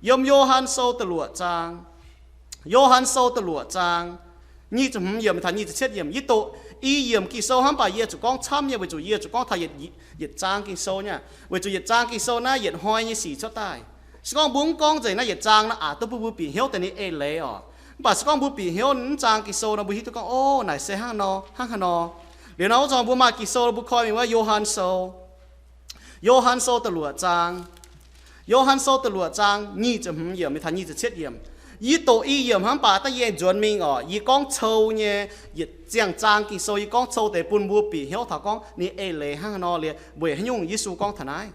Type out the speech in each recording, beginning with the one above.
Yiem Yo^han Sou da'luoqc zaang, Yo^han Sou da'luoqc zaang, nyic ziepc hmz yiemc taux nyic ziepc cietv yiemc. Yie doqc i yiemc Ging-Sou hnangv, mv baac yie zuqc gorngv camv nyei, weic zuqc yie zuqc gorngv taux yietc zaang Ging-Sou nyei. Weic zuqc yietc zaang Ging-Sou naaiv yietc hnoi nyei sic cuotv daaih. Se gorngv mbuo mv gorngv nzengc naaiv yietc zaang nor, aqc duqv bun mbuo bieqc hnyouv daaih ninh eix leiz oc. Mv baac se gorngv mbuo bieqc hnyouv naaiv zaang Ging-Sou nor, mbuo hiuv duqv gorngv, o, naaic se hnangv nor, hnangv haaix nor. Liuz nor wuov zanc mbuo maaih Ging-Sou, mbuo koi mingh wuov Yo^han Sou, Yo^han Sou da'luoqc zaang, Yo^han Sou da'luoqc zaang nyic ziepc hmz yiemc mingh taux nyic ziepc cietv yiemc. Yie doqc i yiemc hnangv, mv baac da'yie nzuonx mingh oc, yie gorngv cou nyei, yietc ziangh zaang Ging-Sou yie gorngv cou deix bun mbuo bieqc hnyouv taux gorngv ninh eix leiz hnangv haaix nor liuz weic haaix nyungc Yesu gorngv taux naaiv.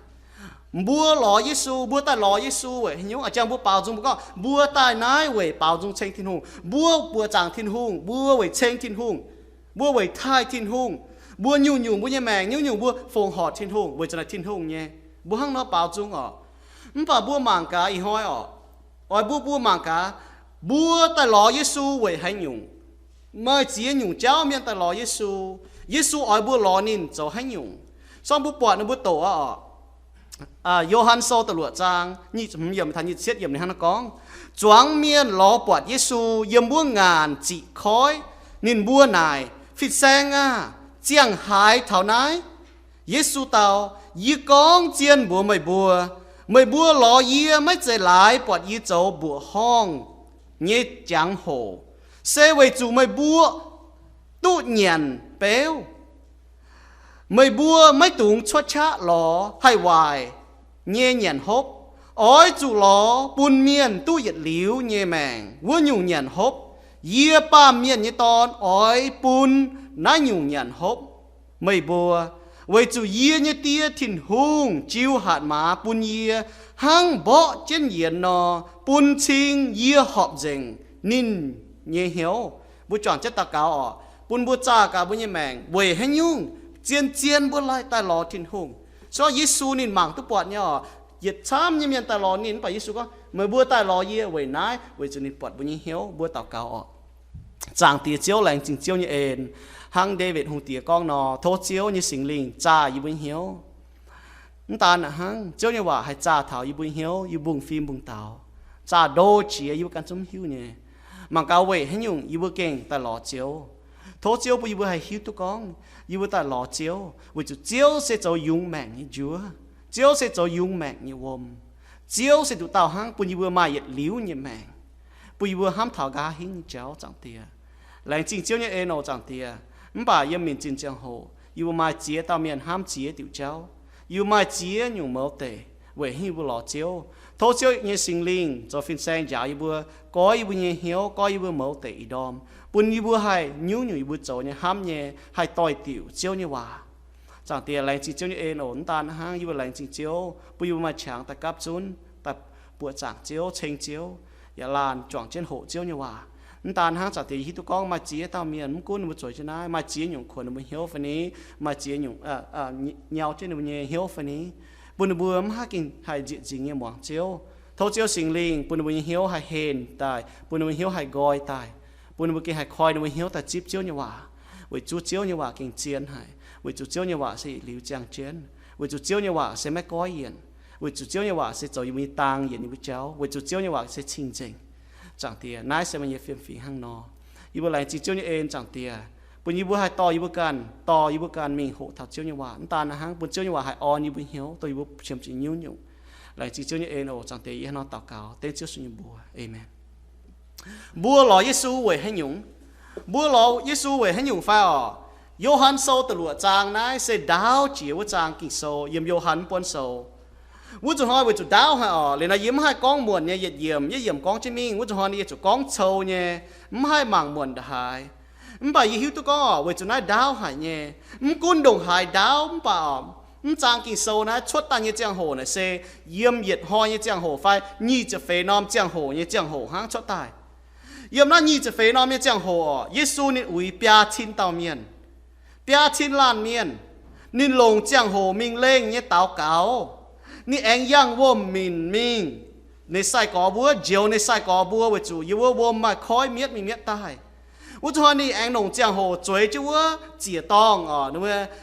Mbuo lorz Yesu, mbuo daaih lorz Yesu weic haaix nyungc? A'jang mbuo baaux nzung mbuo gorngv, mbuo daaih naaiv weic baaux nzung ceng Tin-Hungh. Mbuo buoqc zaangc Tin-Hungh, mbuo weic ceng Tin-Hungh, mbuo weic taaih Tin-Hungh, mbuo nyungc-nyungc mbuo nyei maengc nyungc-nyungc mbuo fongc horc Tin-Hungh weic zuqc naaic Tin-Hungh nyei. Mbuo hnangv nor baaux nzung oc. Mv baac mbuo mangc gaax ih hnoi oc, oix mbuo, mbuo mangc gaax, mbuo daaih lorz Yesu weic haaix nyungc? Maaih ziex nyungc jauv mienh daaih lorz Yesu. Yesu oix mbuo lorz ninh zoux haaix nyungc? Sorng mbuo buatc ninh mbuo doqc oc. Yo^han Sou da'luoqc zaang nyic ziepc hmz yiemc taux nyic ziepc cietv yiemc ninh hnangv naaiv gorngv, zuangx mienh lorz buatc Yesu yiem wuov ngaanc ziqc koiv, ninh mbuo naaic, Fin-Saeng aah! Ziangh haaix taux naaiv? Yesu dau, Yie gorngv zien mbuox meih mbuo, meih mbuo lorz yie maiv zeiz laaix buatc yie zoux mbuoqc horngh nyei jangx-hoc, se weic zuqc meih mbuo duqv nyanc beuv. Meih mbuo maiv dungx cuotv qaqv lorz haih waaic nyei nyanc hopv. Oix zuqc lorz bun mienh duqv yietc liuz nyei maengc wuov nyungc nyanc hopv. Yie, Baamh Mienh nyei Dorn, oix bun naaiv nyungc nyanc hopv meih mbuo, weic zuqc yie nyei Die Tin-Hungh jiu hatc maaz bun yie hnangv mborqv jienv yienx nor, bun cing yie horpc nzengc ninh nyei hnyouv. Mbuo juangc jienv daux gaux oc. Bun mbuo zaah gaax mbuo nyei maengc weic haaix nyungc zien-zien mbuo laih daaih lorz Tin-Hungh. Se gorngv Yesu ninh mangc duqv buatc nyei oc. Yietc camv nyei mienh daaih lorz ninh, mv baac Yesu gorngv, Meih mbuo daaih lorz yie weic naaiv, weic zuqc ninh buatc mbuo nyei hnyouv. Mbuo daux gaux oc. Zaangc Diex Ziouv, laengz zingh Ziouv nyei en. Hnangv Ndaawitv Hungh Diex gorngv nor, tov Ziouv nyei Singx Lingh zaah yie mbuo nyei hnyouv. Mv daan hnangv, Ziouv nyei waac haih zaah taux yie mbuo nyei hnyouv, yie mbuo fim mbuo daux, zaah ndo jiex yie mbuo ganh zungv hiuv nyei. Mangc gaax weic haaix nyungc yie mbuo gengh daaih lorz Ziouv. Tov Ziouv bun yie mbuo haih hiuv duqv gorngv yie mbuo daaih lorz Ziouv weic zuqc Ziouv se zoux yungz maengc nyei njuov. Ziouv se zoux yungz maengc nyei wuom. Ziouv se nduqc dauh hnangv bun yie mbuo maaih yietc liuz nyei maengc, bun yie mbuo hnamv taux nqa'haav hingv nyei jauv, Zaangc Diex. Laengz zingh Ziouv nyei en oc, Zaangc Diex. Mv baac yiem minc zinh ziangh hoc yie mbuo maaih ziex dauh mienh hnamv ziex diuc jauv. Yie mbuo maaih ziex nyungc mouz deic weic hingv yie mbuo lorz Ziouv. Tov Ziouv nyei Singx Lingh zoux fin-saeng njaaux yie mbuo, goiv yie mbuo nyei hnyouv, goiv yie mbuo mouz deic ih ndorm, bun yie mbuo haih nyungc-nyungc yie mbuo zoux nyei hnamv nyei haih doix-diuc Ziouv nyei waac. Zaangc Diex, laengz zingh Ziouv nyei en oc. Mv daan hnangv, yie mbuo laengz zingh Ziouv bun yie mbuo maaih qangx daaih gapv zunv, daaih buoqc zaangc Ziouv, ceng Ziouv, yaac laanh juangc jienv hoqc Ziouv nyei waac. Mv daan hnangv, Zaangc Diex, yie hiuv duqv gorngv maaih ziex dauh mienh, mv gunv ninh mbuo zueiz jienv naaiv, maaih ziex nyungc kuonx ninh mbuo hnyouv fai ni, maaih ziex nyungc nyau jienv ninh mbuo nyei hnyouv fai ni, bun ninh mbuo mv haih gengh haih nzieqc nzingx nyei muangx Ziouv. Tov Ziouv Singx Lingh bun ninh mbuo nyei hnyouv haih henh daaih, bun ninh mbuo hnyouv haih nqoi daaih, bun ninh mbuo gengh haih koi ninh mbuo hnyouv daaih zipv Ziouv nyei waac, weic zuqc Ziouv nyei waac gengh zien haic, weic zuqc Ziouv nyei waac se yietc liuz ziangh jienv, weic zuqc Ziouv nyei waac se maiv goiv yienc, weic zuqc Ziouv nyei waac se zoux yie mbuo nyei dang, yienc yie mbuo jauv, weic zuqc Ziouv nyei waac se cing-nzengc. Zaangc Diex, naaiv se meih nyei fiem-fingx hnangv nor. Yie mbuo laengz zingh Ziouv nyei en, Zaangc Diex, bun yie mbuo haih dorh yie mbuo ganh, dorh yie mbuo ganh mingh hoqc taux Ziouv nyei waac. Mv daan hnangv, bun Ziouv nyei waac haih orn yie mbuo hnyouv, dongh yie mbuo qiemx zuqc nyungc-nyungc. Laengz zingh Ziouv nyei en oc, Zaangc Diex. Yie hnangv nor daux gaux dengv Ziouv Yesu nyei mbuox, aamen. Mbuo lorz Yesu weic haaix nyungc? Mbuo lorz Yesu weic haaix nyungc fai oc? Yo^han Sou da'luoqc zaang naaiv se ndaauv jiex wuov zaang Ging-Sou yiem Yo^han mv buonv sou. Wuov zuqc hnoi weic zuqc ndaauv haic oc. Liuz nor yie mv haih gorngv muonc nyei, yietc yiemc yietc yiemc gorngv jienv mingh. Wuov zuqc hnoi yie zuqc gorngv cou nyei, mv haih mangc muonc ndongc haaix. Mv baac yie hiuv duqv gorngv oc, weic zuqc naaiv ndaauv haic nyei. Mv gunv ndongc haaix ndaauv mv baac oc, mv zaang Ging-Sou naaiv cuotv daaih nyei ziangh hoc naaic se yiem yietc hnoi nyei ziangh hoc fai nyic ziepc feix norm ziangh hoc nyei ziangh hoc hnangv cuotv daaih. Yiem naaiv nyic ziepc feix norm nyei ziangh hoc oc, Yesu ninh uix biaa cin dauh mienh, biaa cin laanh mienh. Ninh longc ziangh hoc mingh lengh nyei daux gaux. Ninh aengx yangh wuom-minc mingh. Ninh sai-gorx mbuo, njoux ninh sai-gorx mbuo weic zuqc yiem wuov wuom maaih koiv mietv mingh mietv daaih. Wuov zuqc hnoi ninh aengx longc ziangh hoc zueiz jienv wuov ziec-dorngh oc,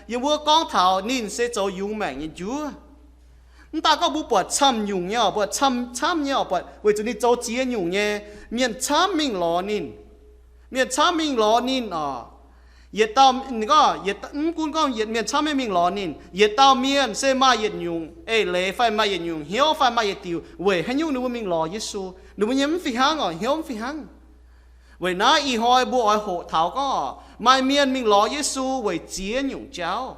yiem wuov gorngv taux ninh se zoux yungz maengc nyei njuov. Mv daaih gorngv mbuo buatc camv nyungc nyei oc, buatc camv, camv nyei oc, buatc weic zuqc ninh zoux ziex nyungc nyei, mienh camv mingh lorz ninh. Mienh camv mingh lorz ninh oc. Yietc dauh, ninh gorngv, yietc, mv gunv gorngv yietc mienh camv mingh lorz ninh, yietc dauh mienh se maaih yietc nyungc eix leiz fai maaih yietc nyungc hnyouv fai maaih yietc diuc weic haaix nyungc ninh mbuo mingh lorz Yesu. Ninh mbuo nyei mv fih hnangv oc, hnyouv mv fih hnangv. Weic naaiv ih hnoi mbuo oix hoqc taux gorngv oc, maaih mienh mingh lorz Yesu weic ziex nyungc jauv.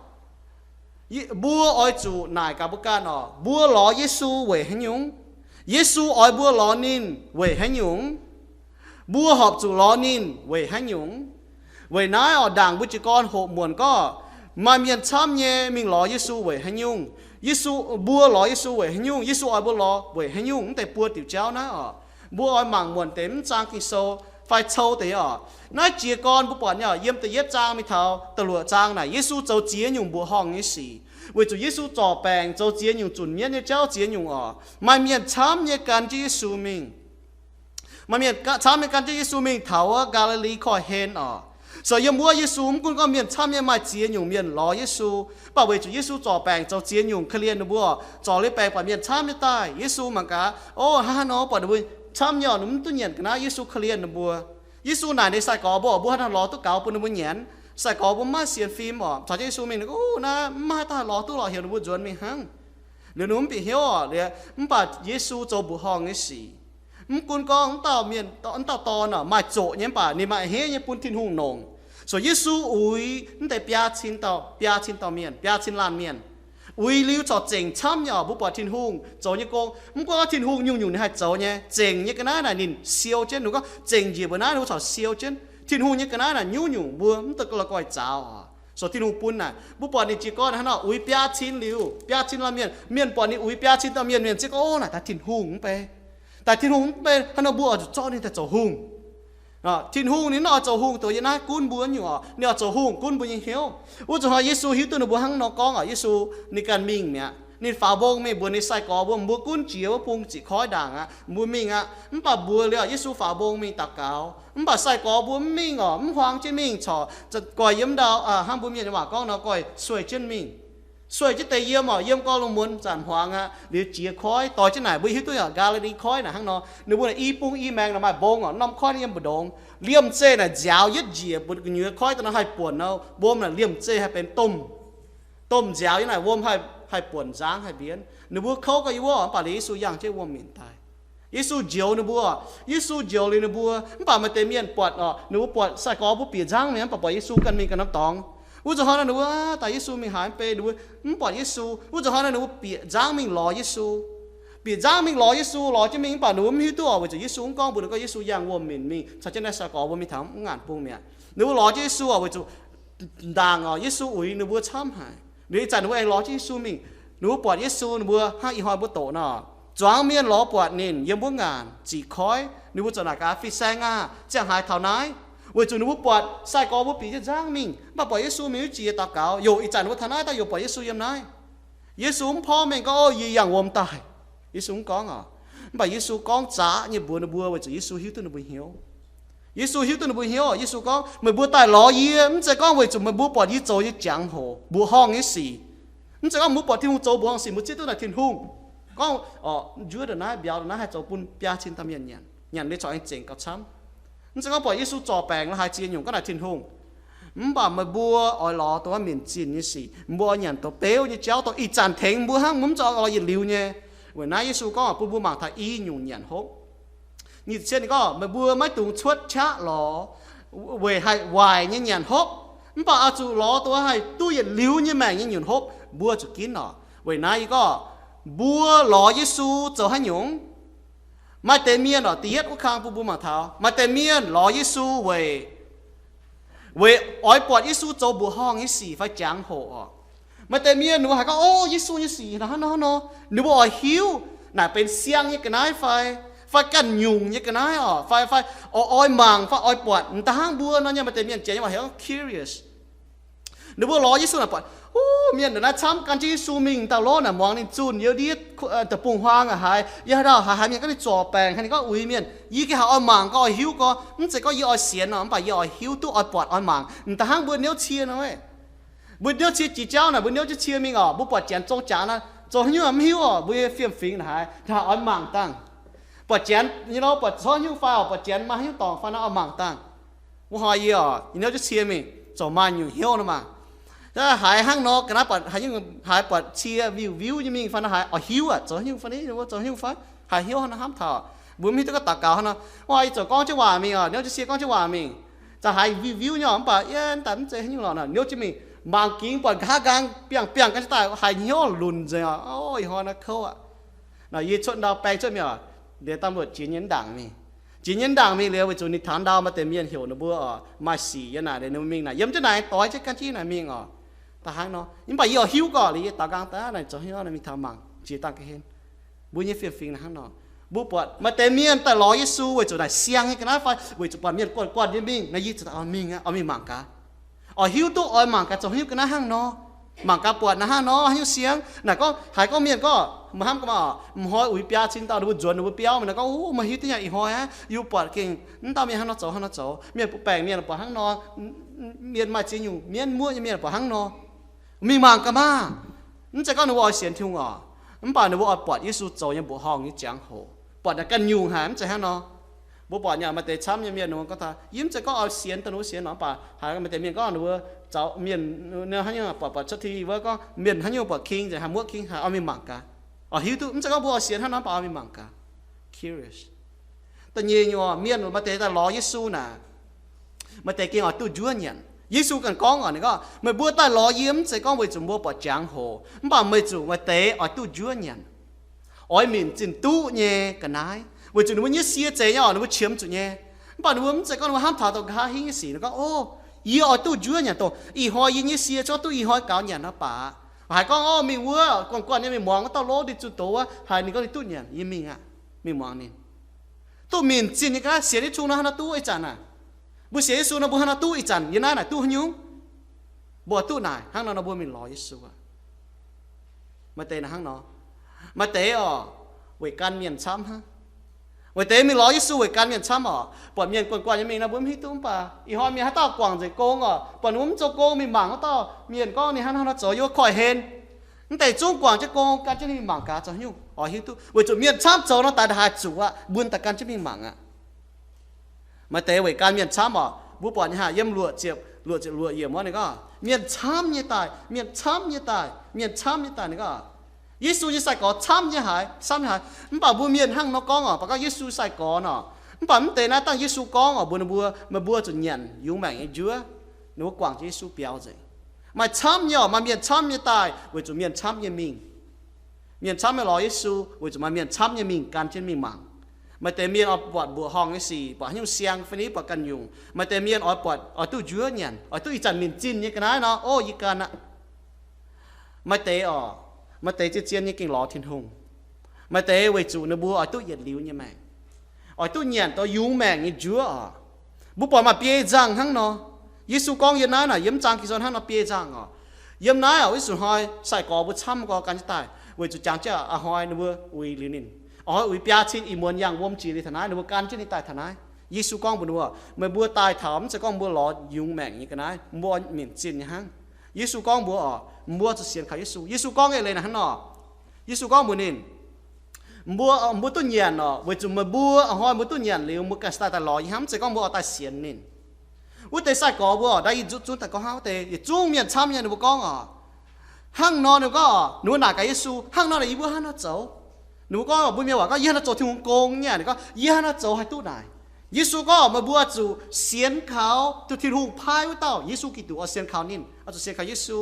Mbuo oix zuqc naaic gaax mbuo ganh oc, mbuo lorz Yesu weic haaix nyungc? Yesu oix mbuo lorz ninh weic haaix nyungc? Mbuo horpc zuqc lorz ninh weic haaix nyungc? Weic naaiv oix ndaangc mbuo jiez gorn hoqc muonc gorngv, maaih mienh camv nyei mingh lorz Yesu weic haaix nyungc? Yesu, mbuo lorz Yesu weic haaix nyungc? Yesu oix mbuo lorz weic haaix nyungc? Mv deix buo diuc jauv naaiv oc, mbuo oix mangc muonc deix mv zaang Ging-Sou fai cou deix oc. Naaiv jiez gorn mbuo buatc nyei oc, yiem da'yietv zaang mingh taux da'luoqc zaang naaic, Yesu zoux ziex nyungc mbuoqc horngh nyei sic. Weic zuqc Yesu zorc baengc, zoux ziex nyungc zunc mienv nyei jauv ziex nyungc oc, maaih mienh camv nyei gan jienv Yesu mingh. Maaih mienh ga-, camv nyei gan jienv Yesu mingh taux wuov Gaa^li^li Koiv-Hlen oc. So yiem wuov Yesu mv gunv gorngv mienh camv nyei maaih ziex nyungc mienh lorz Yesu, mv baac weic zuqc Yesu zorc baengc zoux ziex nyungc korv-lienh ninh mbuo, zorc liuz baengc buatc mienh camv nyei daaih, Yesu mangc gaax, o, hnangv haaix nor buatc ninh mbuo camv nyei oc, ninh mv duqv nyanc ga'naaiv, Yesu korv-lienh ninh mbuo. Yesu naaic ninh sai-gorx mbuo, mbuo haaix nor lorz duqv gaux bun ninh mbuo nyanc? Sai-gorx mbuo mv maaih sienx fim oc, caux jienv Yesu mingh, o, naaiv mv maaih, daaih lorz duqv lorqc, heuc ninh mbuo nzuonx mingh hnangv. Liuz ninh mv bieqc hnyouv oc, liuz mv baac Yesu zoux mbuoqc horngh nyei sic. Mv gunv gorngv mv dauh mienh, mv dauh dorn oc maaih zoqc nyei, mv baac ninh maaih hniev nyei bun Tin-Hungh nongc. So Yesu uix mv deix biaa cin dauh, biaa cin dauh mienh, biaa cin laanh mienh. Uix liuz corc zengc camv nyei oc. Mbuo buatc Tin-Hungh zoux nyei gong, mv gunv gorngv Tin-Hungh nyungc-nyungc ninh haih zoux nyei, zengc nyei ga'naaiv naaic ninh siou jienv. Ninh gorngv zengc njiec mbuo naaiv ninh mbuo corc siou jienv. Tin-Hungh nyei ga'naaiv naaic nyungc-nyungc mbuo mv deix la'guaih zaux oc. So Tin-Hungh bun naaic, mbuo buatc ninh jiez gorn hnangv nor uix biaa cin liuz, biaa cin laanh mienh, mienh buatc ninh uix biaa cin dauh mienh, mienh ziouc gorngv, o, naaic daaih Tin-Hungh mv bei. Daaih Tin-Hungh mv bei hnangv nor mbuo oix zuqc zorqv ninh daaih zoux hungh. Tin-Hungh ninh mv oix zoux hungh dongh yie naaiv gunv mbuo nyungc oc, ninh oix zoux hungh gunv mbuo nyei hnyouv. Wuov zuqc hnoi Yesu hiuv duqv ninh mbuo hnangv nor gorngv oc, Yesu ninh ganh mingh mi'aqv. Ninh faaux mbong mingh mbuox ninh sai-gorx mbuo, mbuo gunv jiex wuov bung ziqc koiv ndaangc aqv, mbuo mingh aqv. Mv baac mbuox liuz Yesu faaux mbong mingh daux gaux, mv baac sai-gorx mbuo mv mingh oc, mv huaang jienv mingh, corc goih yiem ndau, hnangv mbuo mienh nyei waac gorngv nor, goih sueih jienv mingh. Sueih jienv deix yiem oc, yiem gorn lungh muonz zanc hmuangx aqv, liuz jiex koiv doix jienv naaic, mbuo hiuv duqv yaac Gaa^li^li Koiv naaic hnangv nor, ninh mbuo naaic i bung i maengx naaic maaih mbong oc, norm koiv naaiv yiem mbu'ndongx. Liemh zeih naaic nziaaux yietv njiec, mbuo gu'nyuoz koiv daaih nor haih buonc nor, wuom naaic liemh zeih haih benx domh, domh nziaaux yiem naaic wuom haih, haih buonc nzangv haih mbienv. Ninh mbuo kouv gau yiem wuov, mv baac liuz Yesu yangh jienv wuom-minc daaih. Yesu njoux ninh mbuo, Yesu njoux liuz ninh mbuo, mv baac maaih deix mienh buatc oc, ninh mbuo buatc sai-gorx mbuo bieqc nzangv mingh, mv baac buatc Yesu ganh mingh ganh norm dorngx. Wuov zuqc hnoi nor ninh mbuo daaih Yesu mingh haaix mv bei, ninh mbuo mv buatc Yesu. Wuov zuqc hnoi nor ninh mbuo bieqc nzangv mingh lorz Yesu. Bieqc nzangv mingh lorz Yesu, lorz jienv mingh mv baac ninh mbuo mv hiuv duqv oc, weic zuqc Yesu mv gorngv mbuox ninh gorngv Yesu yangh wuom-minc mingh caux jienv naaiv sai-gorx mbuo mingh taux mv ngaanc bung mi'aqv. Ninh mbuo lorz jienv Yesu oc, weic zuqc ndaangc oc, Yesu uix ninh mbuo camv haic. Liuz ih zanc ninh mbuo aengx lorz jienv Yesu mingh. Ninh mbuo buatc Yesu, ninh mbuo hnangv ih hnoi mbuo doqc nor, zuangx mienh lorz buatc ninh yiem wuov ngaanc ziqc koiv, ninh mbuo ziouc naaic gaax, Fin-saeng aah! Ziangh haaix taux naaiv? Weic zuqc ninh mbuo buatc sai-gorx mbuo bieqc jienv nzangv mingh, mv baac buatc Yesu mingh wuov jiex daux gaux. Youc ih zanc ninh mbuo taux naaiv daaih youc buatc Yesu yiem naaiv. Yesu mv porv mengh gorngv, O, yie yangh wuom daaih. Yesu mv gorngv oc. Mv baac Yesu gorngv zaqc nyei mbuox ninh mbuo weic zuqc Yesu hiuv duqv ninh mbuo hnyouv. Yesu hiuv duqv ninh mbuo hnyouv. Yesu gorngv, Meih mbuo daaih lorz yie mv zeiz gorngv weic zuqc meih mbuo buatc yie zoux nyei jangx-hoc, mbuoqc horngh nyei sic. Mv zeiz gorngv mbuo buatc Tin-Hungh zoux mbuoqc horngh sic mbuo zieqv duqv naaic Tin-Hungh. Gorngv, o, njuov ndongc naaiv, mbiauz ndongc naaiv haih zoux bun biaa cin dauh mienh nyanc, nyanc liuz corc aengx zengc gauh camv. Mv zeiz gorngv buatc Yesu zorc baengc la'haaix ziex nyungc gorngv naaic Tin-Hungh. Mv baac meih mbuo oix lorz dongh wuov minc zinh nyei sic, mbuo oix nyanc dongh beuv nyei jauv, dongh ih zanc tengx mbuo hnangv, mbuo mv zuqc lorz yietc liuz nyei. Weic naaiv Yesu gorngv bun mbuo mangc taux i nyungc nyanc hopv. Nyic ziepc cietv ninh gorngv, Meih mbuo maiv dungx cuotv qaqv lorz weic haih waaic nyei nyanc hopv, mv baac oix zuqc lorz dongh haih duqv yietc liuz nyei maengc nyei nyanc hopv, mbuo zuqc ginv oc. Weic naaiv yie gorngv, mbuo lorz Yesu zoux haaix nyungc? Maaih deix mienh oc, da'yietv wuov kang bun mbuo mangc taux, maaih deix mienh lorz Yesu weic, weic oix buatc Yesu zoux mbuoqc horngh nyei sic fai jangx-hoc oc. Maaih deix mienh ninh mbuo haiz gorngv, O, Yesu nyei sic naaic hnangv nor hnangv nor, ninh mbuo oix hiuv naaic benx siang nyei ga'naaiv fai, fai ganh nyungc nyei ga'naaiv oc, fai, fai oix, oix mangc fai oix buatc. M'daaih hnangv mbuo nor nyei, maaih deix mienh jiex nyei waac heuc curious. Ninh mbuo lorz Yesu naaic buatc, O, mienh ndongc naaiv camv gan jienv Yesu mingh, dauh lov naaic muangx ninh zunh, yiem ndiev deic-bung-huaang aqv haaix, yiem haaix dauh haaix haaix mienh gorngv ninh zorc baengc, haaix ninh gorngv uix mienh, yie gengh haiz oix mangc gau, oix hiuv gau. Mv zeiz gorngv yie oix sienx nor, mv baac yie oix hiuv duqv, oix buatc, oix mangc. M'daaih hnangv mbuo niouv cie nor, mbuo niouv cie jiex jauv naaic, mbuo niouv jienv cie mingh oc, mbuo buatc janx zong jaax naaic, Zoux haaix nyungc mv hiuv oc, mbuo nyei fiem-fingx naaic haaix, haaix oix mangc dangh. Buatc janx nyei lorqc, buatc corc haaix nyungc fai oc, buatc janx maaih haaix nyungc dorngc fai naaiv oix mangc dangh. Wuov hnoi yie oc, yie niouv jienv cie mingh, ziouc maaih nyungc hnyouv nor maah. Haiz hnangv nor ga'naaiv buatc haaix nyungc, haiz buatc cie viuv-viuv nyei mingh fai naaiv haaix oix hiuv aqv, zoux haaix nyungc fai, zoux haaix nyungc fai, haaix hnyouv hnangv hnamv taux. Mbuo mv hiuv duqv gorngv daux gaux hnangv nor. Wuov hnoi yie ziouc gorngv jienv waac mingh oc, niouv jienv cie gorngv jienv waac mingh. Za'gengh haiz viuv-viuv nyei oc, mv baac yie daaih mv zeiz haaix nyungc lorqc nor, niouv jienv mingh mangc gingx buatc nqa'haav nqaang biangh biangh gan jienv daaih, haiz hnyouv lunc nzengc oc. Ov, ih hnoi naaiv kouv aqv. Nor yie cuotv ndau baeng cuotv mingh oc, liuz ตำรวจ jiex nyei ndaangc mingh. Jiex nyei ndaangc mingh liuz weic zuqc ninh taux ndau maaih deix mienh heuc ninh mbuo oc, maaih sic yiem naaic, ninh mbuo mingh naaic, yiem jienv naaic doix jienv gan jienv naaic mingh oc. Da'hnangv nor, mv baac yie oix hiuv gorqv liuz yie daaux nqaang daaih naaic zoux hnyouv naaic mingh taux mangc jiex dangh ga'hlen. Mbuo nyei fiem-fingx naaic hnangv nor. Mbuo buatc maaih deix mienh daaih lorz Yesu weic zuqc naaic siang nyei ga'naaiv fai weic zuqc buatc mienh guanh guanh nyei mingh nor, yie ziouc oix mingh aqv, oix mingh mangc gaax. Oix hiuv duqv oix mangc gaax zoux haaix nyungc ga'naaiv hnangv nor. Mangc gaax buatc naaic hnangv nor haaix nyungc siang. Naaic gorngv, haiz gorngv mienh gorngv, meih hnamv gaax maah, m'hnoi uix biaa cin dauh ninh mbuo nzuonx ninh mbuo biauv mingh naaic gorngv, Ov, meih hiuv duqv nyei, ih hnoi aqv, yie buatc gengh mv dauh mienh hnangv nor zoux hnangv nor zoux. Mienh butv baengc mienh buatc hnangv nor, mienh maaih ziex nyungc mienv muoqv nyei mienh buatc hnangv nor. Mingh mangc gaax maah. Mv zeiz gorngv ninh mbuo oix sienx Tin-Hungh oc, mv baac ninh mbuo oix buatc Yesu zoux nyei mbuoqc horngh nyei jangx-hoc, buatc naaic ganh nyungc haic, mv zeiz hnangv nor. Mbuo buatc nyei maaih deix camv nyei mienh ninh mbuo gorngv taux, yie mv zeiz gorngv oix sienx dongh ninh mbuo sienx nor, mv baac haiz maaih deix mienh gorngv ninh mbuo zoux mienh, haaix nyungc buatc, buatc cuotv T V wuov gorngv mienh haaix nyungc buatc king nzengc, haih muoqv king, haiz oix mingh mangc gaax. Oix hiuv duqv, mv zeiz gorngv mbuo oix sienx hnangv nor, mv baac oix mingh mangc gaax. Curious. Da'nyeic nyungc, mienh maaih deix daaih lorz Yesu naaic, maaih deix gengh oix duqv njuov nyanc. Yesu ganh gorngv oc, ninh gorngv, meih mbuo daaih lorz yie mv zeiz gorngv weic zuqc mbuo buatc jangx-hoc, mv baac meih zuqc maaih deix oix duqv njuov nyanc, oix minc zinh duqv nyei ga'naaiv, weic zuqc ninh mbuo nyei sie zeiz nyei oc, ninh mbuo qiemx zuqc nyei. Mv baac ninh mbuo mv zeiz gorngv ninh mbuo hnamv taux dongh nqa'haav hingv nyei sic, ninh gorngv, Ov, yie oix duqv njuov nyanc dongh ih hnoi yie nyei sie zungv duqv ih hnoi gaux nyanc nor baac. Haiz gorngv, Ov, mingh wuov guanh guanh nyei mingh muangx wuov dauh lov ninh zunh doz wuov, haiz ninh gorngv ninh duqv nyanc, yie mingh aqv, mingh muangx ninh. Duqv minc zinh nyei ga'naaiv, sienx Yesu nor hnangv nor duqv ih zanc aac. Mbuo sienx Yesu nor mbuo hnangv nor duqv ih zanc, yiem naaiv naaic duqv haaix nyungc? Mbuo duqv naaic hnangv nor nor mbuo mingh lorz Yesu aqv. Maaih deix naaic hnangv nor. Maaih deix oc, weic gan mienh camv hnangv. Maaih deix mingh lorz Yesu weic gan mienh camv oc. Buatc mienh guanh guanh nyei mingh nor mbuo mv hiuv duqv, mv baac ih hnoi mienh haaix dauh guangc nzengc gong oc, buatc ninh mbuo mv zoux gong mingh mangc wuov dauh mienh gorngv ninh hnangv hnangv nor zoux, yie wuov koiv-hlen. Mv deix zungv guangc jienv gong gan jienv mingh mangc gaax zoux haaix nyungc, oix hiuv duqv weic zuqc mienh camv zoux nor daaih haaix zuqc aqv, mbuo daaih gan jienv mingh mangc aqv. Maaih deix weic gan mienh camv oc. Mbuo buatc nyei haah, yiem luoqc ziepc, luoqc ziepc luoqc yiemc wuov ninh gorngv, mienh camv nyei daaih, mienh camv nyei daaih, mienh camv nyei daaih, ninh gorngv, Yesu nyei sai-gorx camv nyei haic, camv nyei haic. Mv baac mbuo mienh hnangv nor gorngv oc, baac gorngv Yesu sai-gorx nor, mv baac mv deix naaiv dangh Yesu gorngv oc, mbuox ninh mbuo, meih mbuo zuqc nyanc yungz maengc nyei njuov. Ninh mbuo guangc jienv Yesu biaux nzengc. Maaih camv nyei oc, maaih mienh camv nyei daaih weic zuqc mienh camv nyei mingh. Mienh camv nyei lorz Yesu weic zuqc maaih mienh camv nyei mingh gan jienv mingh mangc. Maaih deix mienh oix buatc mbuoqc horngh nyei sic, buatc haaix nyungc siang fai niv buatc ganh nyungc. Maaih deix mienh oix buatc, oix duqv njuov nyanc, oix duqv ih zanc minc zinh nyei ga'naaiv nor, ov, yie gan aqv. Maaih deix oc, maaih deix zien-zien nyei gengh lorz Tin-Hungh. Maaih deix weic zuqc ninh mbuo oix duqv yietc liuz nyei maengc, oix duqv nyanc dongh yungz maengc nyei njuov oc. Mbuo buatc maaih biei nzangh hnangv nor. Yesu gorngv yiem naaiv naaic, yiem zang Ging-Sou hnangv nor biei nzangh oc. Yiem naaiv oc, wuov zuqc hnoi sai-gorx mbuo camv gorx gan jienv daaih, weic zuqc jangx jienv a'hnoi ninh mbuo uix liuz ninh, a'hnoi uix biaa cin ih muonz yangh wuom jiex liuz taux naaiv, ninh mbuo gan jienv ninh daaih taux naaiv. Yesu gorngv mbuox ninh mbuo, meih mbuo daaih taux mv zeiz gorngv mbuo lorz yungz maengc nyei ga'naaiv, mbuo minc zinh nyei hnangv. Yesu gorngv mbuox oc, mbuo zuqc sienx kaux Yesu. Yesu gorngv eix leiz naaic hnangv nor. Yesu gorngv mbuox ninh, mbuo, mbuo duqv nyanc oc, weic zuqc meih mbuo a'hnoi mbuo duqv nyanc liuz, mbuo ganh daaih daaih lorz yie hnangv, mv zeiz gorngv mbuo oix daaih sienx ninh. Wuov deix sai-gorx mbuo oc, ndau yie zuqv zunv daaih gorngv hnangv wuov deix yietc zungv mienh camv nyei ninh mbuo gorngv oc. Hnangv nor ninh gorngv oc, ninh mbuo naaic gaax Yesu, hnangv nor naaic yie mbuo hnangv nor zoux. Ninh mbuo gorngv, mbuo mienh waac gorngv, yie hnangv nor zoux Tin-Hungh gong nyei. Ninh gorngv, yie hnangv nor zoux haih duqv naaic. Yesu gorngv, meih mbuo zuqc sienx kaux duqv Tin-Hungh paaiv wuov dauh, Yesu Giduc, oix sienx kaux ninh, oix zuqc sienx kaux Yesu.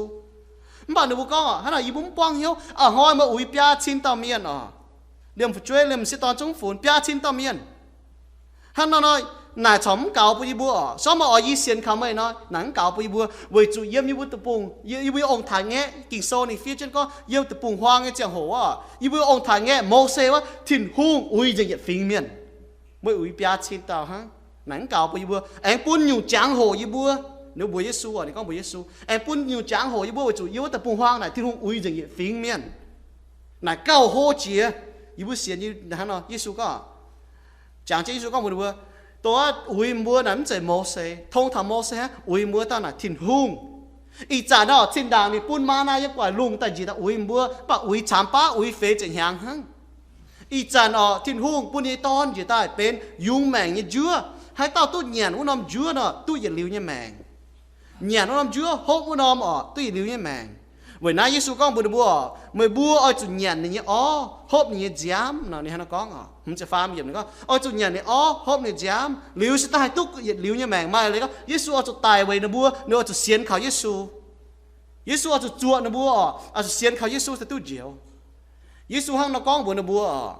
Mv baac ninh mbuo gorngv, hnangv naaic yie mbuo mv buangv hnyouv, a'hnoi meih uix biaa cin dauh mienh oc, liemh fu'jueiv, liemh m'sieqv dorn zungv funx biaa cin dauh mienh. Hnangv nor nor, naaic corc mv gaux bun yie mbuo oc. Sortv meih oix yie sienx kaux meih nor, naaic mv gaux bun yie mbuo, weic zuqc yiem yie mbuo deic-bung, yie, yie mbuo ong-taaix ngaeqv, Ging-Sou ninh fiev jienv gorngv, yiem deic-bung-huaang nyei ziangh hoc oc, yie mbuo ong-taaix ngaeqv Mose wuov, Tin-Hungh uix nzengc yietc fingx mienh. Meih uix biaa cin dauh hnangv. Naaic mv gaux bun yie mbuo. Aengx bun nyungc jangx-hoc yie mbuo. Ninh mbuox Yesu oc, ninh gorngv mbuox Yesu, aengx bun nyungc jangx-hoc yie mbuo weic zuqc yiem wuov deic-bung-huaang naaic Tin-Hungh uix nzengc yietc fingx mienh. Naaic gauh hlo jiex. Yie mbuo sienx nyei hnangv nor, Yesu gorngv, jangx jienv Yesu gorngv mbuox ninh mbuo, dongh wuov uix mbuo naaic mv zeiz Mose. Tong taux Mose hnangv, uix mbuo dauh naaic Tin-Hungh. Ih zanc oc, zinh ndaangc ninh bun maa^naa yiem gu'nguaaic lungh daaih njiec daaih uix mbuo, mv baac uix caamx baav, uix feix ziepc hnyangx hnangv. Ih zanc oc, Tin-Hungh bun ninh nyei Dorn njiec daaih benx yungz maengc nyei njuov. Haaix dauh duqv nyanc wuov norm njuov nor, duqv yietc liuz nyei maengc. Nyanc wuov norm njuov, hopv wuov norm oc, duqv yietc liuz nyei maengc. Weic naaiv Yesu gorngv mbuox ninh mbuo oc, meih mbuo oix zuqc nyanc ninh nyei orv, hopv ninh nyei nziaamv nor. Ninh hnangv naaiv gorngv oc, hmz ziepc faam yiemc ninh gorngv, oix zuqc nyanc ninh orv, hopv ninh nziaamv, liuz se daaih haih duqv yietc liuz nyei maengc. Maaih leiz gorngv Yesu oix zuqc daic weic ninh mbuo, ninh oix zuqc sienx kaux Yesu. Yesu oix zuqc zuoqc ninh mbuo oc, oix zuqc sienx kaux Yesu se duqv njoux. Yesu hnangv nor gorngv mbuox ninh mbuo oc.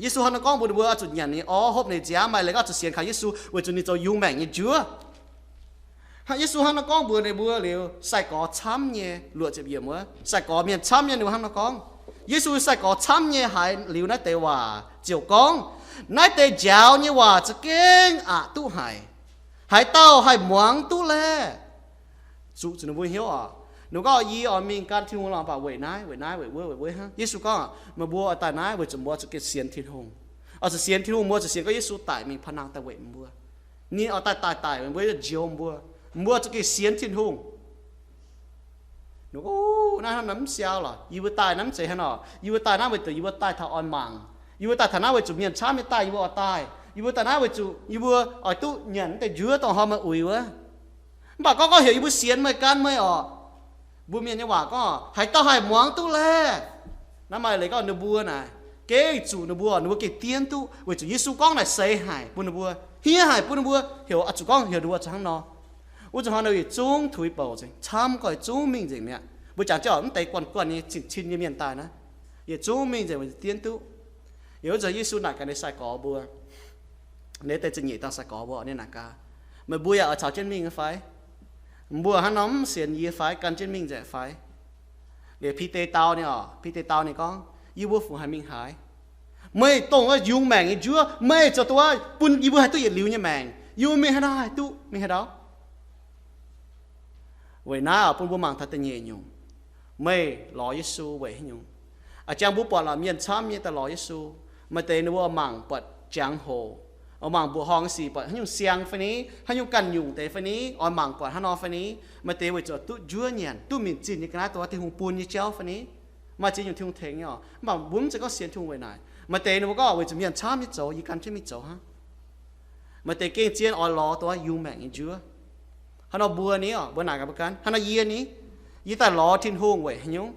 Yesu hnangv nor gorngv mbuox ninh mbuo oix zuqc nyanc ninh orv, hopv ninh nziaamv, maaih leiz gorngv oix zuqc sienx kaux Yesu weic zuqc ninh zoux yungz maengc nyei njuov. Hnangv Yesu hnangv nor gorngv mbuox ninh mbuo liuz, sai-gorx camv nyei, luoqc ziepc yiemc wuov, sai-gorx mienh camv nyei ninh mbuo hnangv nor gorngv. Yesu sai-gorx camv nyei haiz liuz naaiv deix waac ziouc gorngv, naaiv deix njaaux nyei waac za'gengh aqc duqv haic. Haaix dauh haih muangx duqv laeh? Zuqc zuqc ninh mbuo hnyouv oc. Ninh gorngv, yie oix mingh gan Tin-Hungh lorqc, mv baac weic naaiv, weic naaiv, weic wuov, weic wuov hnangv. Yesu gorngv, meih mbuo oix daaih naaiv weic zuqc mbuo zuqc gengh sienx Tin-Hungh. Oix zuqc sienx Tin-Hungh, mbuo zuqc sienx gorngv Yesu daic mingh paav nangh daaih weic mbuo. Ninh oix daaih daic daic weic mbuo, njoux mbuo. Mbuo zuqc gengh sienx Tin-Hungh. Ninh gorngv, naaiv hnangv naaiv mv siau lorqc. Yie mbuo daaih naaiv mv zeiz hnangv nor. Yie mbuo daaih naaiv weic zuqc yie mbuo daaih taux oix mangc. Yie mbuo daaih taux naaiv weic zuqc mienh camv nyei daaih yie mbuo oix daaih. Yie mbuo daaih naaiv weic zuqc yie mbuo oix duqv nyanc naaiv deix njuov dongh hnoi meih uix wuov. Mv baac gorngv, gorngv heuc yie mbuo sienx meih, gan meih oc. Mbuo mienh nyei waac gorngv, haaix dauh haih muangx duqv laeh? Naaiv maaih leiz gorngv ninh mbuo naaic, gengh zuqc ninh mbuo, ninh mbuo gengh dienv duqv weic zuqc Yesu gorngv naaic seix haic bun ninh mbuo, hniev haic bun ninh mbuo, heuc oix zuqc gorngv heuc ninh mbuo zuqc hnangv nor. Wuov zanc hnoi ninh yietc zungv tuix bouc nzengc, camv gorx yietc zungv mingh nzengc mi'aqv. Mbuo jangx jienv oc, mv deix guanh guanh nyei cin-cin nyei mienh daaih naaiv, yietc zungv mingh nzengc weic dienv duqv. Yiem wuov zanc Yesu naaic gaax ninh sai-gorx mbuo, ninh deix ziepc nyeic dauh sai-gorx mbuo, ninh naaic gaax, meih mbuo yaac oix caux jienv mingh fai? Mbuo hnangv nor mv sienx yie fai? Gan jienv mingh nzengc fai? Liuz Bide dau ninh oc, Bide dau ninh gorngv, yie mbuo fungc haih mingh haaix? Meih dongh wuov yungz maengc nyei njuov, meih zoux duqv bun yie mbuo haih duqv yietc liuz nyei maengc. Yie mbuo mingh haaix nor haih duqv? Mingh haaix ndau? Weic naaiv oc, bun mbuo mangc taux da'nyeic nyungc, meih lorz Yesu weic haaix nyungc? A'jangx mbuo buatc lorqc, mienh camv nyei daaih lorz Yesu. Maaih deix ninh mbuo mangc buatc jangx-hoc, oix mangc mbuoqc horngh nyei sic, buatc haaix nyungc siang fai ni, haaix nyungc ganh nyungc deix fai ni, oix mangc buatc hnangv nor fai ni. Maaih deix weic zuqc duqv njuov nyanc, duqv minc zinh nyei ga'naaiv, dongh Tin-Hungh bun nyei jauv fai ni. Maaih ziex nyungc Tin-Hungh tengx nyei oc, mv baac mbuo mv zeiz gorngv sienx Tin-Hungh weic naaic. Maaih deix ninh mbuo gorngv weic zuqc mienh camv nyei zoux, yie gan jienv mingh zoux hnangv. Maaih deix gengh zien oix lorz dongh yungz maengc nyei njuov. Hnangv nor mbuo ni oc, mbuo naaic gaax mbuo ganh, hnangv nor yie ni, yie daaih lorz Tin-Hungh weic haaix nyungc?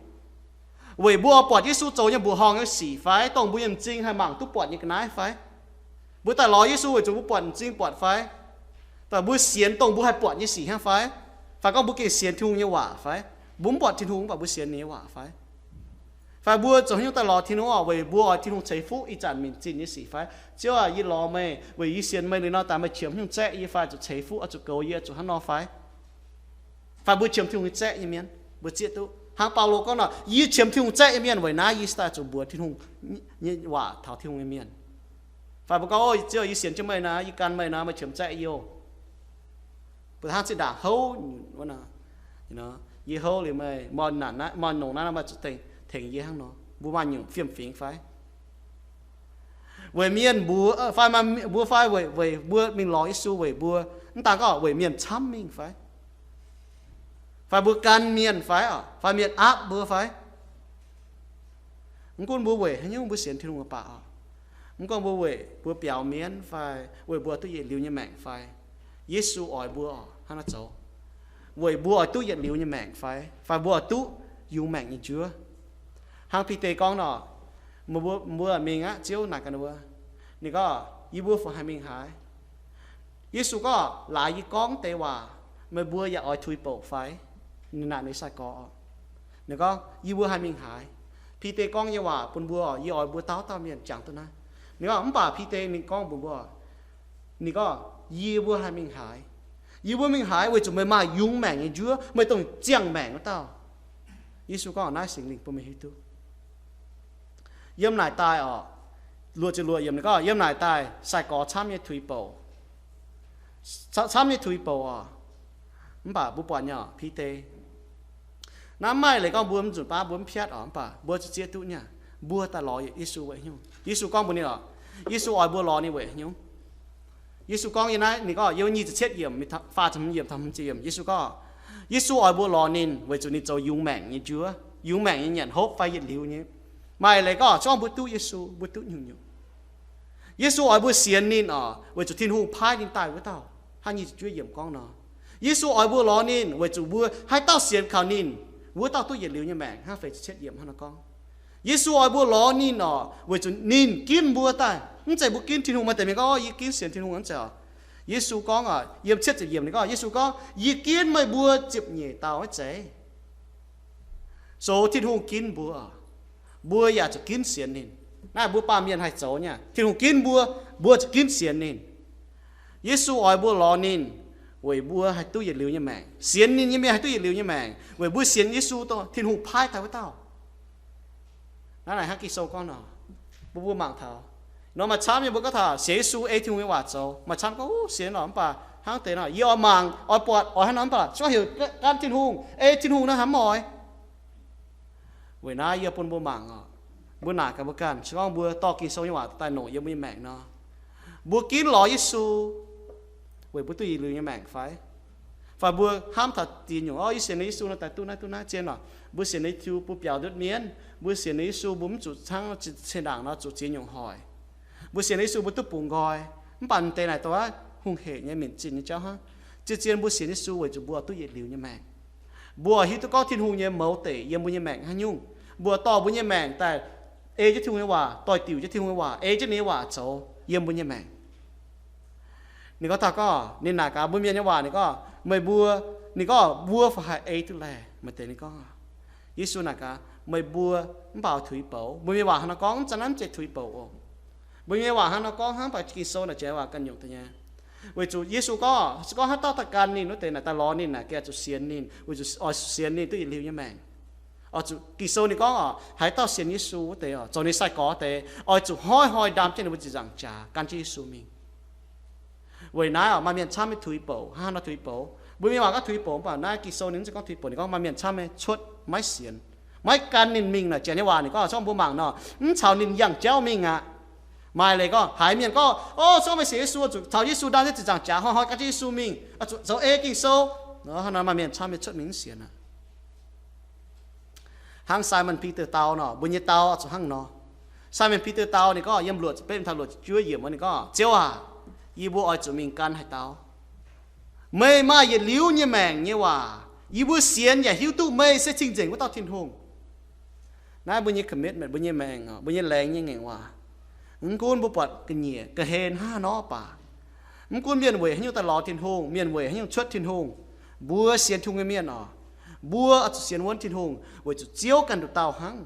Weic mbuo oix buatc Yesu zoux nyei mbuoqc horngh nyei sic fai? Dongh mbuo nyei m'zing haih mangc duqv buatc nyei ga'naaiv fai? Mbuo daaih lorz Yesu weic zuqc mbuo buatc m'zing buatc fai? Daaih mbuo sienx dongh mbuo haih buatc nyei sic hnangv fai? Fai gorngv mbuo gengh sienx Tin-Hungh nyei waac fai? Mbuo mv buatc Tin-Hungh mv baac mbuo sienx ninh nyei waac fai? Fai mbuo zoux haaix nyungc daaih lorz Tin-Hungh oc? Weic mbuo oix Tin-Hungh ceix fuqv ih zanc minc zinh nyei sic fai? Ziouv aac, yie lorz meih weic yie sienx meih liuz nor daaih meih qiemx haaix nyungc zaeqv yie fai? Zuqc ceix fuqv, oix zuqc goux yie, oix zuqc hnangv nor fai? Fai mbuo qiemx Tin-Hungh nyei zaeqv nyei mienh? Mbuo zieqv duqv hnangv Baulo gorngv nor, yie qiemx Tin-Hungh zaeqv nyei mienh, weic naaiv yie daaih zuqc mbuox Tin-Hungh nyei waac taux Tin-Hungh nyei mienh. Fai mbuo gorngv, o Ziouv, yie sienx jienv meih naaic, yie gan meih naaic, meih qiemx zaeqv yie oc. Mbuo hnangv zinh ndaangc houv wuov nor, yie houv liuz meih, mouz nongc naaiv nor meih zuqc tengx yie hnangv nor. Mbuo maaih nyungc fiem-fingx fai? Weic mienh mbuox fai, mbuo fai weic, weic mbuo mingh lorz Yesu weic mbuo, mv daan gorngv weic mienh camv mingh fai? Fai mbuo gan mienh fai oc? Fai mienh aapv mbuo fai? Mv gunv mbuo weic haaix nyungc mbuo sienx Tin-Hungh baac oc, mv gunv mbuo weic mbuo biaux mienv fai weic mbuo duqv yietc liuz nyei maengc fai, Yesu oix mbuo oc hnangv naaiv zoux, weic mbuo oix duqv yietc liuz nyei maengc fai, fai mbuo oix duqv yungz maengc nyei njuov. Hnangv Bide gorngv nor, mbuo mingh aqv, Ziouv naaic gaax ninh mbuo, ninh gorngv, yie mbuo fungc haih mingh haaix? Yesu gorngv, laaix yie gorngv deix waac meih mbuo yaac oix tuix bouc fai? Ninh naaic ninh sai-gorx oc, ninh gorngv, yie mbuo haih mingh haaix? Bide gorngv nyei waac bun mbuo oc, yie oix mbuo dauh dauh mienh jangx duqv naaiv. Ninh gorngv, mv baac Bide ninh gorngv mbuox mbuo, ninh gorngv, yie mbuo haih mingh haaix? Yie mbuo mingh haaix weic zuqc meih maaih yungz maengc nyei njuov, meih dongh ziangh maengc wuov dauh. Yesu gorngv naaiv Singx Lingh bun meih hiuv duqv. Yiem naaic daaih oc, luoqc ziepc luoqc yiemc ninh gorngv, yiem naaic daaih sai-gorx camv nyei tuix bouc, camv nyei tuix bouc oc. Mv baac mbuo buatc nyei oc, Bide, naaiv mv maaih leiz gorngv mbuo mv nzunc baav mbuo mv piatv oc, mv baac mbuo zuqc zieqv duqv nyei. Mbuo daaih lorz Yesu weic haaix nyungc? Yesu gorngv mbuox ninh oc, Yesu oix mbuo lorz ninh weic haaix nyungc? Yesu gorngv yiem naaiv, ninh gorngv yiem nyic ziepc cietv yiemc, faah ziepc hmz yiemc, taux hmz ziepc yiemc, Yesu gorngv, Yesu oix mbuo lorz ninh weic zuqc ninh zoux yungz maengc nyei njuov, yungz maengc nyei nyanc hopv fai yietc liuz nyei. Maaih leiz gorngv, se gorngv mbuo duqv Yesu, mbuo duqv nyungc-nyungc. Yesu oix mbuo sienx ninh oc, weic zuqc Tin-Hungh paaiv ninh daaih wuov dauh. Hnangv nyic ziepc juov yiemc gorngv nor, Yesu oix mbuo lorz ninh weic zuqc mbuo haaix dauh sienx kaux ninh, wuov dauh duqv yietc liuz nyei maengc. Hnangv feix ziepc cietv yiemc hnangv nor gorngv, Yesu oix mbuo lorz ninh oc, weic zuqc ninh ginv mbuo daaih. Mv zeiz mbuo ginv Tin-Hungh. Maaih deix mienh gorngv, yie ginv sienx Tin-Hungh aqv zeiz oc. Yesu gorngv, yiem cietv ziepc yiemc ninh gorngv, Yesu gorngv, yie ginv meih mbuo ziepc nyeic dauh aqv zeiz. Zoux Tin-Hungh ginv mbuo, mbuo yaac zuqc ginv sienx ninh. Naaiv mbuo baamh mienh haih zoux nyei. Tin-Hungh ginv mbuo, mbuo zuqc ginv sienx ninh. Yesu oix mbuo lorz ninh weic mbuo haih duqv yietc liuz nyei maengc. Sienx ninh nyei mienh haih duqv yietc liuz nyei maengc weic mbuo sienx Yesu, Tin-Hungh paaiv daaih wuov dauh. Naaiv naaic hnangv Ging-Sou gorngv nor, mbuo mbuo mangc taux nor, maaih camv nyei mbuo gorngv taux sienx Yesu ei Tin-Hungh nyei waac zoux. Maaih camv gorngv, sienx lorqc, mv baac hnangv deix nor, yie oix mangc, oix buatc, oix hnangv nor, mv baac se gorngv heuc gan Tin-Hungh, ei Tin-Hungh naaiv hnamv oix. Weic naaiv yie bun mbuo mangc oc. Mbuo naaic gaax mbuo ganh, se gorngv mbuo dorh Ging-Sou nyei waac daaih longc yiem mbuo nyei maengc nor, mbuo ginv lorz Yesu weic mbuo duqv yietc liuz nyei maengc fai? Fai mbuo hnamv taux ziex nyungc, o, yie sienx Yesu nor daaih duqv naaiv duqv naaiv. Zien oc, mbuo sienx Yesu mbuo biaux ndutv mienv. Mbuo sienx Yesu mbuo mv zuqc hnangv zinh ndaangc nor zuqc ziex nyungc hoic. Mbuo sienx Yesu mbuo duqv bungx nqoi. Mv baac deix naaic dongh hungh hec nyei, minc zinh nyei jauv hnangv. Zien-zien mbuo sienx Yesu weic zuqc mbuo duqv yietc liuz nyei maengc. Mbuo hiuv duqv gorngv Tin-Hungh nyei mouz deic yiem mbuo nyei maengc haaix nyungc. Mbuo dorh mbuo nyei maengc daaih ei jienv Tin-Hungh nyei waac, doix-diuc jienv Tin-Hungh nyei waac, ei jienv ninh nyei waac zoux yiem mbuo nyei maengc. Ninh gorngv taux gorngv, ninh naaic gaax mbuo mienh nyei waac, ninh gorngv, meih mbuo, ninh gorngv, mbuo fai haih ei duqv laeh? Maaih deix ninh gorngv, Yesu naaic gaax, meih mbuo mv baac oix tuix bouc. Mbuo mienh waac hnangv nor gorngv, mv zeiz naaiv mv zeiz tuix bouc oc. Mbuo mienh waac hnangv nor gorngv hnangv, mv baac Ging-Sou naaic jiex waac ganh nyungc deix nyei. Weic zuqc Yesu gorngv, se gorngv haaix dauh daaih gan ninh wuov deix naaic, daaih lorz ninh naaic, gengh zuqc sienx ninh, weic zuqc oix sienx ninh duqv yietc liuz nyei maengc. Oix zuqc, Ging-Sou ninh gorngv oc, haaix dauh sienx Yesu wuov deix oc, zoux ninh sai-gorx deix, oix zuqc hnoi-hnoi ndaam jienv ninh mbuo ziepc nzaangc jaax gan jienv Yesu mingh. Weic naaiv oc, maaih mienh camv nyei tuix bouc. Hnangv haaix nor tuix bouc? Mbuo mienh waac gorngv tuix bouc, mv baac naaiv Ging-Sou ninh mv zeiz gorngv tuix bouc. Ninh gorngv maaih mienh camv nyei cuotv maiv sienx, maiv gan ninh mingh naaic. Janx nyei waac ninh gorngv, se gorngv mbuo mangc nor, mv caux ninh yangh jauv mingh aqv. Maaih leiz gorngv, haiz mienh gorngv, o, se gorngv meih sienx Yesu, zuqc caux Yesu ndaam jienv ziepc nzaangc jaax, hnoi-hnoi gan jienv Yesu mingh, zuqc zoux ei Ging-Sou. Hnangv nor maaih mienh camv nyei cuotv mingh mv sienx aqv. Hnangv Simon Bide dau nor, mbuo nyei dau zuqc hnangv nor. Simon Bide dau ninh gorngv, yiem luoqc ziepc betv taux luoqc ziepc juov yiemc wuov ninh gorngv, Ziouv aac, yie mbuo oix zuqc mingh gan haaix dauh? Meih maaih yietc liuz nyei maengc nyei waac. Yie mbuo sienx yaac hiuv duqv meih se cing-nzengc wuov dauh Tin-Hungh. Naaiv mbuo nyei commitment, mbuo nyei maengc, mbuo nyei laengz nyei ngaengc waac. Mv gunv mbuo buatc ga'nyiec ga'hlen hnangv haaix nor baac, mv gunv mienh weic haaix nyungc daaih lorz Tin-Hungh, mienh weic haaix nyungc cuotv Tin-Hungh, mbuo sienx Tin-Hungh nyei mienh oc, mbuo oix zuqc sienx wuonv Tin-Hungh weic zuqc Ziouv ganh nduqc dauh hnangv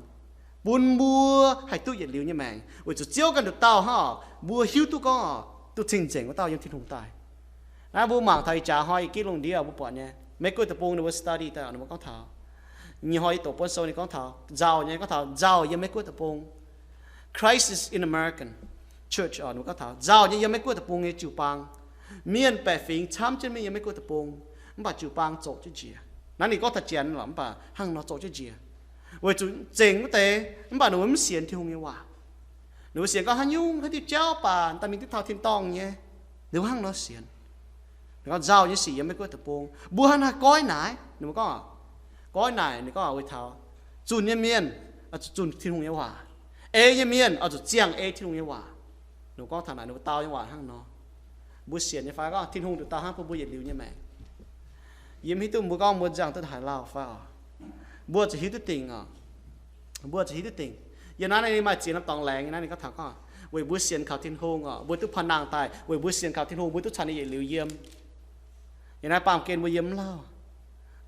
bun mbuo haih duqv yietc liuz nyei maengc. Weic zuqc Ziouv ganh nduqc dauh hnangv oc, mbuo hiuv duqv gorngv oc, duqv cing-nzengc wuov dauh yiem Tin-Hungh daaih. Naaiv mbuo mangc taux ih jaax hnoi ih gitv lungh ndiev mbuo buatc nyei, Mei-Guoqv deic-bung ninh mbuo study daaih ninh mbuo gorngv taux, nyei hnoi yie doqc buonv sou ninh gorngv taux nzauh nyei, gorngv taux nzauh yiem Mei-Guoqv deic-bung. Crisis in American church oc, ninh mbuo gorngv taux nzauh nyei yiem Mei-Guoqv deic-bung nyei jiu-baang. Mienh baeqc fingx camv jienv mingh yiem Mei-Guoqv deic-bung, mv baac jiu-baang zoqc jienv njiec. Naaiv ninh gorngv taux Janx lorqc, mv baac hnangv nor zoqc jienv njiec. Weic zuqc zengc wuov deix, mv baac ninh mbuo mv sienx Tin-Hungh nyei waac. Ninh mbuo sienx gorngv haaix nyungc haaix diuh jauv baac daaih mingh duqv taux tin-dorngh nyei. Ninh mbuo hnangv nor sienx. Ninh gorngv nzauh nyei sic yiem Mei-Guoqv deic-bung. Mbuo hnangv naaiv goiv naaic, ninh mbuo gorngv, goiv naaic ninh gorngv weic taux zunh nyei mienh oix zuqc zunh Tin-Hungh nyei waac. Ei nyei mienh oix zuqc ziangh ei Tin-Hungh nyei waac. Ninh mbuo gorngv taux naaic ninh mbuo dau nyei waac hnangv nor. Mbuo sienx nyei fai gorngv Tin-Hungh nduqc dauh hnangv bun mbuo yietc liuz nyei maengc. Yie mv hiuv duqv mbuo gorngv mbuo nziang duqv haaix lauh fai oc. Mbuo zuqc hiuv duqv dingc oc. Mbuo zuqc hiuv duqv dingc. Yiem naaiv ninh maaih ziex norm dorngx laengz, yiem naaiv ninh gorngv taux gorngv weic mbuo sienx kaux Tin-Hungh oc, mbuo duqv panh nangh daaih, weic mbuo sienx kaux Tin-Hungh mbuo duqv caux ninh yietc liuz yiem. Yiem naaiv baamh gen mbuo yiem mv lauh.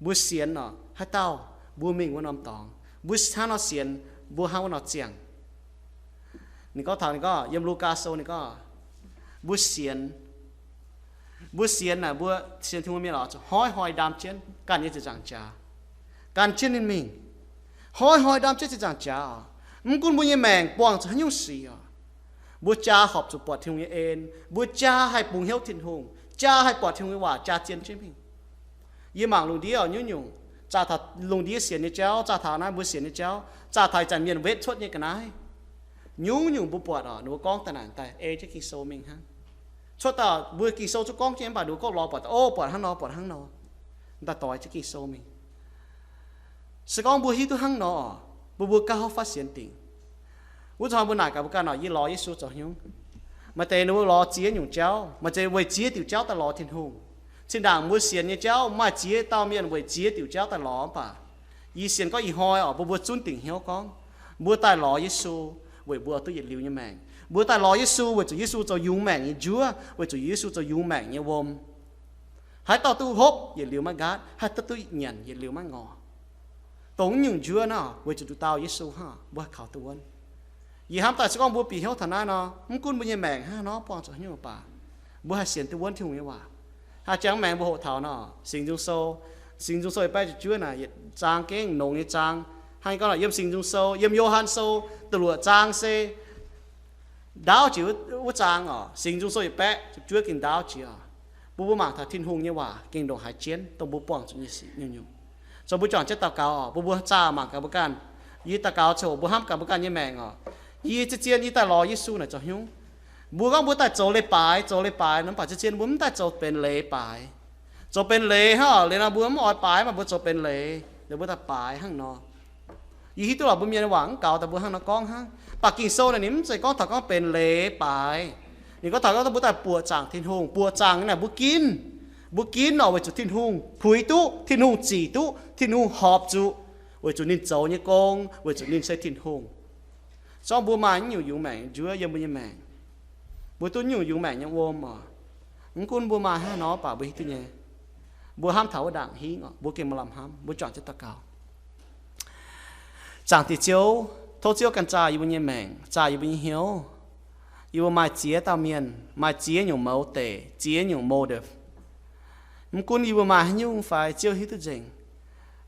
Mbuo sienx oc, haaix dauh mbuo mingh wuov norm dorngx. Mbuo hnangv nor sienx, mbuo hnangv wuov nor ziangh. Ninh gorngv taux, ninh gorngv yiem Lugaa Sou ninh gorngv, mbuo sienx, mbuo sienx naaic, mbuo sienx Tin-Hungh mienh oc, zuqc hnoi-hnoi ndaam jienv ganh nyei ziepc nzaangc jaax, ganh jienv ninh mingh. Hnoi-hnoi ndaam jienv ziepc nzaangc jaax oc. Mv gunv mbuo nyei maengc buangh zuqc haaix nyungc sic oc, mbuo jaa horpc zuqc buatc Tin-Hungh nyei en, mbuo jaa haih bungx hnyouv Tin-Hungh, jaa haih buatc Tin-Hungh nyei waac jaa zien jienv mingh. Yie mangc lungh ndiev oc, nyungc-nyungc zaah taux lungh ndiev sienx nyei jauv, zaah taux naaiv mbuo sienx nyei jauv, zaah taux ih zanc mienh wetv cuotv nyei ga'naaiv. Nyungc-nyungc mbuo buatc oc, ninh mbuo gorngv daaih naaic daaih ei jienv Ging-Sou mingh hnangv. Cuotv dauh mbuo Ging-Sou zungv gorngv jienv mv baac ninh mbuo gorngv lorz buatc, o, buatc hnangv nor, buatc hnangv nor. Daaih doix jienv Ging-Sou mingh. Se gorngv mbuo hiuv duqv hnangv nor, mbuo mbuo gauh faaux sienx dingc. Wuov zanc mbuo naaic gaax mbuo ganh nor, yie lorz Yesu zoux haaix nyungc? Maaih deix ninh mbuo lorz ziex nyungc jauv, maaih deix weic ziex diuc jauv daaih lorz Tin-Hungh. Cin-ndaangc mbuo sienx nyei jauv maaih ziex dauh mienh weic ziex diuc jauv daaih lorz, mv baac yie sienx gorngv ih hnoi oc, mbuo mbuo zunv dingc hnyouv gorngv, mbuo daaih lorz Yesu weic mbuo duqv yietc liuz nyei maengc. Mbuo daaih lorz Yesu weic zuqc Yesu zoux yungz maengc nyei njuov, weic zuqc Yesu zoux yungz maengc nyei wuom. Haaix dauh duqv hopv yietc liuz maiv nqaatv, haaix dauh duqv nyanc yietc liuz maiv ngorc. Dongh nyungc njuov naaiv weic zuqc nduqc dauh Yesu hnangv mbuo haih kaux duqv wuonv. Yie hnamv daaih se gorngv mbuo bieqc hnyouv taux naaiv nor, mv gunv mbuo nyei maengc hnangv nor buangh zuqc haaix nyungc baac, mbuo haih sienx duqv wuonv Tin-Hungh nyei waac. Haih jangx maengx mbuo hoqc taux nor, Singx Nzung Sou, Singx Nzung Sou yietc baeqv ziepc juov naaic yietc zaang gengh longx nyei zaang. Hnangv gorngv yiem Singx Nzung Sou, yiem Yo^han Sou, da'luoqc zaang se ndaauv jiex wuov zaang oc. Singx Nzung Sou yietc baeqv ziepc juov gengh ndaauv jiex oc. Mbuo mbuo mangc taux Tin-Hungh nyei waac gengh ndongc haaix jienv dongh mbuo buangh zuqc nyei sic nyungc-nyungc. Zoux mbuo juangc jienv daux gaux oc, mbuo mbuo zaah mangc gaax mbuo ganh. Yie daux gaux ziouc mbuo hnamv gaax mbuo ganh nyei maengc oc. Yie zien-zien yie daaih lorz Yesu naaic zoux haaix nyungc? Mbuo gorngv mbuo daaih zoux leiz-baaix, zoux leiz-baaix nor, mv baac zien-zien mbuo mv daaih zoux benx leiz-baaix. Zoux benx leiz hnangv liuz nor mbuo mv oix baaix, mv baac mbuo zoux benx leiz, liuz mbuo daaih baaix hnangv nor. Yie hiuv duqv lorqc mbuo mienh waac mv gaux daaih mbuo hnangv nor gorngv hnangv. Mv baac Ging-Sou naaic ninh mv zeiz gorngv taux gorngv benx leiz-baaix. Ninh gorngv taux gorngv mbuo daaih buoqc zaangc Tin-Hungh. Buoqc zaangc naaic mbuo ginv, mbuo ginv oc, weic zuqc Tin-Hungh puix duqv, Tin-Hungh zic duqv, Tin-Hungh horpc zuqc, weic zuqc ninh zoux nyei gong, weic zuqc ninh se Tin-Hungh. Zorngv mbuo maaih nyungc yungz maengc njuov yiem mbuo nyei maengc, mbuo duqv nyungc yungz maengc nyei wuom oc. Mv gunv mbuo maaih hnangv nor baac mbuo hiuv duqv nyei. Mbuo hnamv taux wuov ndaangc hingv oc, mbuo gengh maaih lamh hnamv. Mbuo juangc jienv daux gaux. Zaangc Diex Ziouv, tov Ziouv ganh zaah yie mbuo nyei maengc, zaah yie mbuo nyei hnyouv. Yie mbuo maaih ziex dauh mienh, maaih ziex nyungc mouz deic, ziex nyungc motive. Mv gunv yie mbuo maaih haaix nyungc fai, Ziouv hiuv duqv nzengc.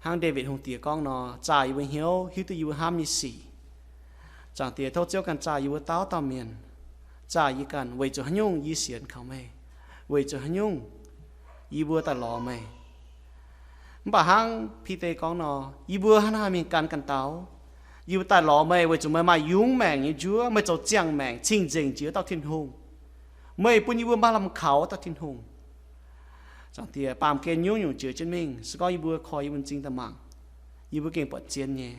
Hnangv Ndaawitv Hungh Diex gorngv nor, zaah yie mbuo hnyouv, hiuv duqv yie mbuo hnamv nyei sic. Zaangc Diex, tov Ziouv ganh zaah yie mbuo dauh dauh mienh, zaah yie ganh weic zuqc haaix nyungc yie sienx kaux meih, weic zuqc haaix nyungc yie mbuo daaih lorz meih. Mv baac hnangv Bide gorngv nor, yie mbuo hnangv haaix mingh gan ganh dau, yie mbuo daaih lorz meih weic zuqc meih maaih yungz maengc nyei njuov, meih zoux ziangh maengc cing-nzengc jiex wuov dauh Tin-Hungh. Meih bun yie mbuo maaih lamh kaux wuov dauh Tin-Hungh. Zaangc Diex, baamh gen nyungc-nyungc jiex jienv mingh, se gorngv yie mbuo koi yie mbuo m'zing daaih mangc, yie mbuo gengh buatc zien nyei.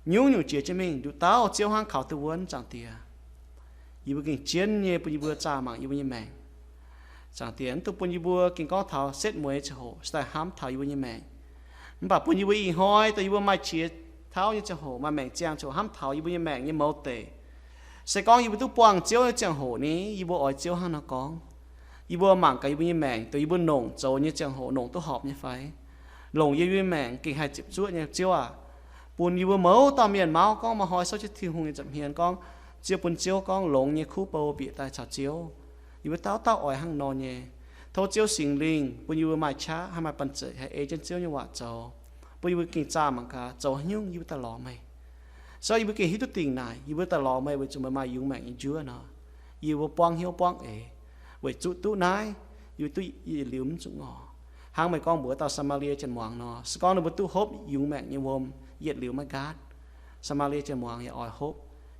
Nyungc-nyungc jiex jienv mingh, nduqc dauh Ziouv hnangv kaux duqv wuonv, Zaangc Diex. Yie mbuo gengh zien nyei bun yie mbuo zaah mangc yie mbuo nyei maengc. Zaangc Diex, mv dungx bun yie mbuo gengh gorngv taux setv mueiz ziangh hoc se daaih hnamv taux yie mbuo nyei maengc. Mv baac bun yie mbuo ih hnoi dongh yie mbuo maaih qiex tauv nyei ziangh hoc, maaih maengc ziangh ziangh hoc hnamv taux yie mbuo nyei maengc nyei mouz deic. Se gorngv yie mbuo duqv buangh Ziouv nyei ziangh hoc ni, yie mbuo oix Ziouv hnangv nor gorngv. Yie mbuo mangc gaax yie mbuo nyei maengc, dongh yie mbuo nongc zoux nyei ziangh hoc nongc duqv horpc nyei fai? Longc yie mbuo nyei maengc gengh haih ziepc zuoqv nyei, Ziouv aac, bun yie mbuo mouz dauh mienh mauv gorngv maaih hnoi souv jienv Tin-Hungh nyei nza'hmien gorngv, Ziouv bun Ziouv gorngv longx nyei kuv bou bieqc daaih caux Ziouv. Yie mbuo dauh dauh oix hnangv nor nyei. Tov Ziouv Singx Lingh bun yie mbuo maaih qaqv, haih maaih banh zeic, haih ei jienv Ziouv nyei waac zoux, bun yie mbuo gengh zaah mangc gaax zoux haaix nyungc yie mbuo daaih lorz meih. Se gorngv yie mbuo gengh hiuv duqv dingc naaic, yie mbuo daaih lorz meih weic zuqc meih maaih yungz maengc nyei njuov nor, yie mbuo buangv hnyouv buangv eix, weic zuqc duqv naaiv, yie mbuo duqv yietc liuz mv zuqc ngorc. Hnangv meih gorngv mbuox dauh Saa^maa^lie Janx-muangz nor, se gorngv ninh mbuo duqv hopv yungz maengc nyei wuom, yietc liuz maiv nqaatv. Saa^maa^lie Janx-muangz yaac oix hopv,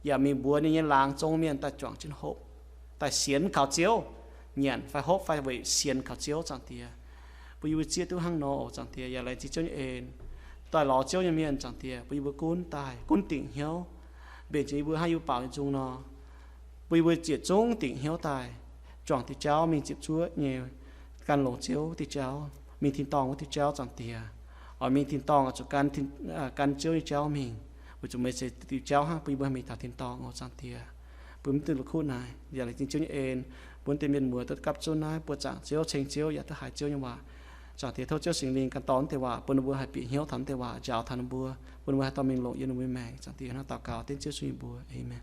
yaac mingh mbuox ninh nyei laangz zong mienh daaih juangc jienv hopv, daaih sienx kaux Ziouv, nyanc fai hopv fai weic sienx kaux Ziouv, Zaangc Diex. Bun yie mbuo zieqv duqv hnangv nor oc, Zaangc Diex, yaac laengz zingh Ziouv nyei en. Daaih lorz Ziouv nyei mienh, Zaangc Diex, bun yie mbuo gunv daaih, gunv dingc hnyouv, mbenc jiex yie mbuo hnangv yie mbuo baaux nyei nzung nor. Bun yie mbuo ziepc zungv dingc hnyouv daaih, juangc diuh jauv mingh ziepc zuoqv nyei, gan longx Ziouv diuh jauv, mingh tin-dorngh wuov diuh jauv, Zaangc Diex. Oix mingh tin-dorngh oix zuqc gan, gan Ziouv nyei jauv mingh, weic zuqc meih se diuh jauv hnangv bun yie mbuo haih mingh taux tin-dorngh oc, Zaangc Diex. Bun mv dungx la'kuqv naaic, yaac laengz zingh Ziouv nyei en, bun deix mienh muoz duqv gapv zunv naaiv buoqc zaangc Ziouv, ceng Ziouv, yaac duqv haiz Ziouv nyei waac. Zaangc Diex, tov Ziouv Singx Lingh gan dorh naaiv deix waac bun ninh mbuo haih bieqc hnyouv taux naaiv deix waac, njaaux taux ninh mbuo, bun ninh mbuo haih dorh mingh longc yiem ninh mbuo nyei maengc. Zaangc Diex, hnangv daux gaux dengv Ziouv Yesu nyei mbuox. Aamen.